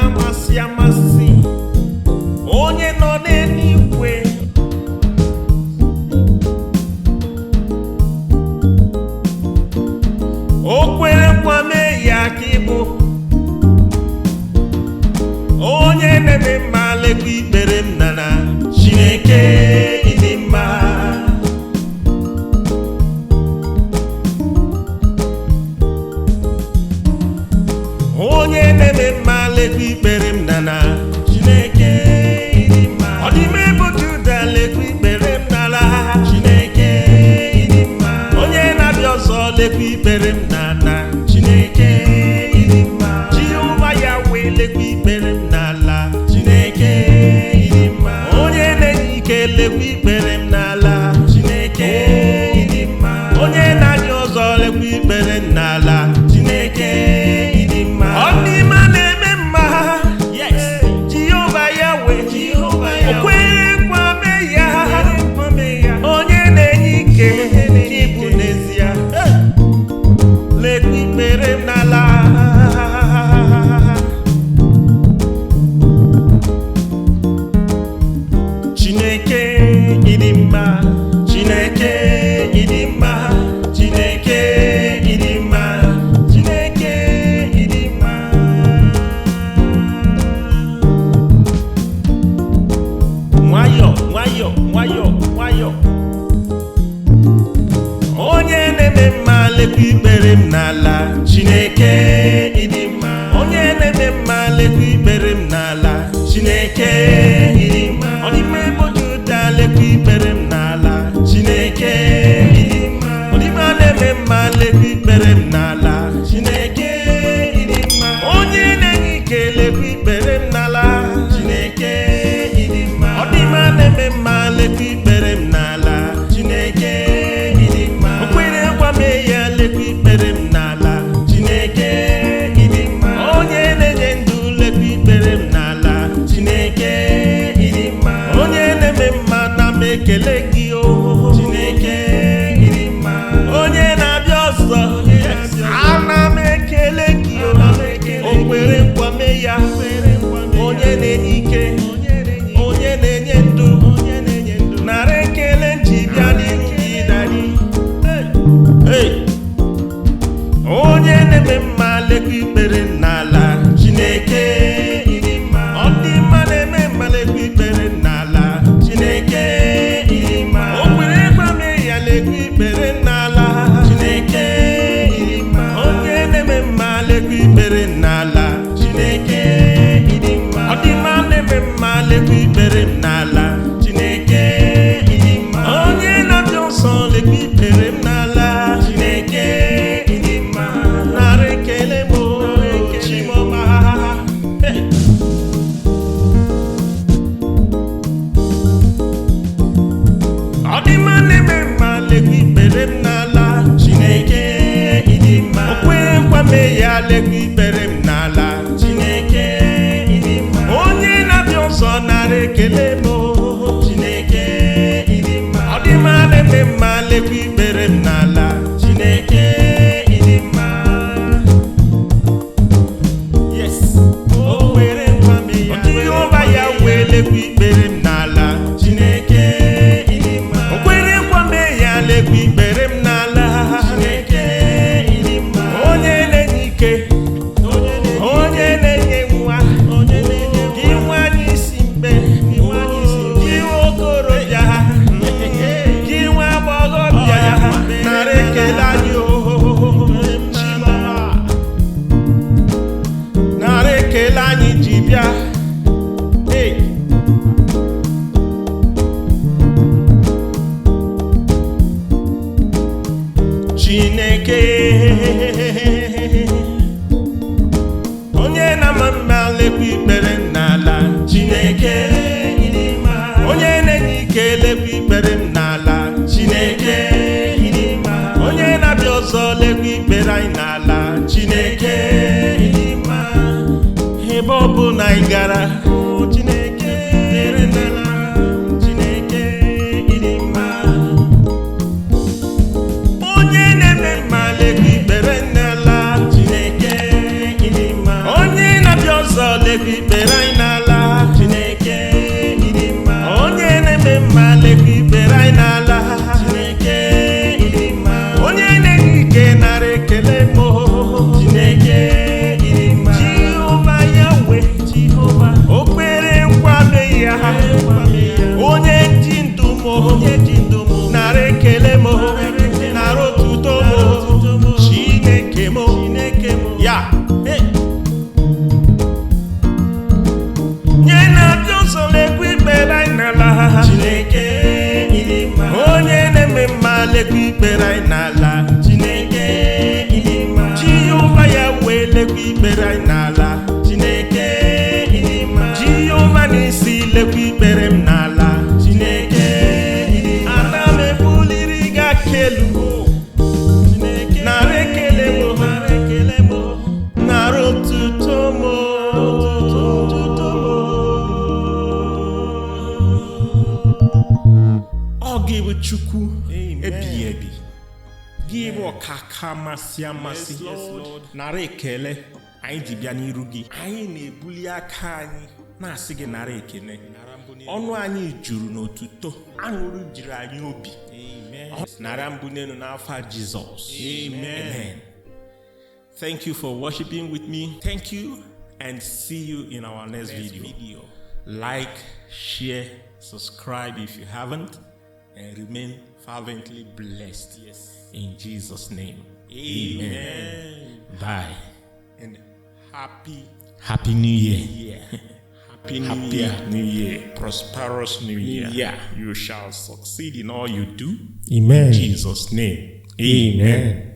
Na-amasị amasị, onye nọ n'eluigwe. O kwere nkwa mee ya ka ịbụ onye na-eme mma, lekwa ikpere m nana. Chineke ịdị mma. Onye na-eme mma, lekwa ikpere m nana. Chineke ịdị mma. Ọ dị ime bụ Juda, lekwa ikpere m n'ala. Chineke ịdị mma. Onye na-abịa ọzọ, lekwa ikpere m n'ala. Chineke ịdị mma. Jehova ya wee lekwa ikpere m n'ala. Chineke ịdị mma. Onye na-enye ike, lekwa ikpere m n'ala. Chineke ịdị mma. Onye na-abịa ọzọ, lekwa ikpere m n'ala. Chineke ịdị mma. Ọ dị mma na-eme mma. Yes. Jehova ya wee. O kwere nkwa mee ya. Onye na-enye ike ịbụ n'ezie. Lekwa ikpere m n'ala. Chineke ịdị mma. Chineke ịdị mma. Chineke ịdị mma. Chineke ịdị mma. Nwayọ nwayọ nwayọ nwayọ. Onye na-eme mma, lekwa ikpere m n'ala. Chineke ịdị mma. Onye na-eme mma, lekwa ikpere m n'ala. Chineke ịdị mma. Ọ dị mma ebo Juda, lekwa ikpere m n'ala. Chineke ịdị mma. Ọ dị mma na-eme mma, lekwa ikpere m n'ala. Chineke ịdị mma. Onye na-enye ike, lekwa ikpere m n'ala. Chineke ịdị mma. Ọ dị mma na-eme mma, lekwa ikpere m n'ala. Chineke ịdị mma. O kwere nkwa mee ya, lekwa ikpere m n'ala. Chineke ịdị mma. Onye na-enye ndụ, lekwa ikpere m n'ala. Chineke ịdị mma. Onye na-eme mma, na m ekele gị o. Chineke ịdị mma. Onye na-abịa ọzọ, ana m ekele gị o. O kwere nkwa mee ya. Onye na-enye ike, onye na-enye ndụ, nara ekele nji bịa n'iru gị, Daddy. Hey! Onye na-eme mma, lekwa ikpere m n'ala. Chineke ịdị mma. Ọ dị mma na-eme mma, lekwa ikpere m n'ala. Chineke ịdị mma. O kwere nkwa mee ya, lekwa ikpere m n'ala. Chineke ịdị mma. Onye na-eme mma, lekwa ikpere m n'ala. Chineke ịdị mma. Ọ dị mma na-eme mma, lekwa ikpere m n'ala. Chineke ịdị mma. Onye na-abịa nsọ, lekwa ikpere m n'ala. Chineke ịdị mma. Nara ekele m o, Chimọma. Hey. Ọ dị mma na-eme mma, lekwa ikpere m n'ala. Chineke ịdị mma. O kwere nkwa mee ya, lekwa ikpere m n'ala. Chineke ịdị mma. Onye na-abịa ọzọ, nara ekele m o. Chineke ịdị mma. Ọ dị mma na-eme mma, lekwa ikpere m n'ala. Chineke ịdị mma. Yes. O kwere nkwa mee ya. Jehova ya wee lekwa ikpere m n'ala. Chineke ịdị mma. O kwere nkwa mee ya, lekwa ikpere m n'ala. Chineke ịdị mma. Onye na-enye ike, onye na-enye nwa, gị nwanyị isi mkpe, gị nwa okorobịa, gị nwa agbọghọbịa, nara ekele anyị o. Chimọma. Nara ekele anyị ji bịa. Hey. Chineke onye na-ama mma, lekwa ikpere m n'ala. Chineke onye na-enye ike, lekwa ikpere m n'ala. Chineke onye na-abịa ọzọ, lekwa ikpere anyị n'ala. Chineke, ebe ọ bụ na ị gara, Chineke ikpere n'ala. Chineke ịdị mma. Onye na-eme mma, lekwa ikpere n'ala. Chineke ịdị mma. Onye na-abịa ọzọ, lekwa ikpere anyị n'ala. Chineke, ịdị mma. Onye na-eme mma, lekwa ikpere anyị n'ala. Chineke, ịdị mma. Onye na-enye ike, nara ekele m. Chineke, ịdị mma. Jehova Yahweh, Jehova o kwere nkwa mee ya. Onye ji ndụ m, onye ji ndụ m, nara ekele m, nara otuto m. Chineke m, Chineke m ya. Hey. Nye na-abịa ụzọ, lekwa ikpere anyị n'ala. Chineke, ịdị mma. Onye na-eme mma, lekwa ikpere anyị n'ala. Chineke, ịdị mma. Jehova ya wee lekwa ikpere anyị n'ala. Chineke, ịdị mma. Jehova n'isi, lekwa ikpere m n'ala. Chineke, ịdị mma. Ana m ebuliri gị aka elu. Chineke, nara ekele m, nara ekele m, nara otuto m, otuto m. Ọ gị bụ Chukwu ebighị ebi, gị bụ ọkaka amasị amasị. Nara ekele anyị ji bịa n'iru gị. Anyị na-ebuli aka anyị na-asị gị nara ekele. Ọnụ anyị juru n'otuto, aṅụrị jiri anyị obi. Nara mbụ n'elu n'afa Jizọs. Amen. Thank you for worshiping with me. Thank you and see you in our next video. Like, share, subscribe if you haven't, and remain fervently blessed. Yes. In Jesus' name. Amen. Bye. And happy Happy New Year. year. Happy New Happy Year. New Year. Prosperous New Year. Year. You shall succeed in all you do. Amen. In Jesus' name. Amen.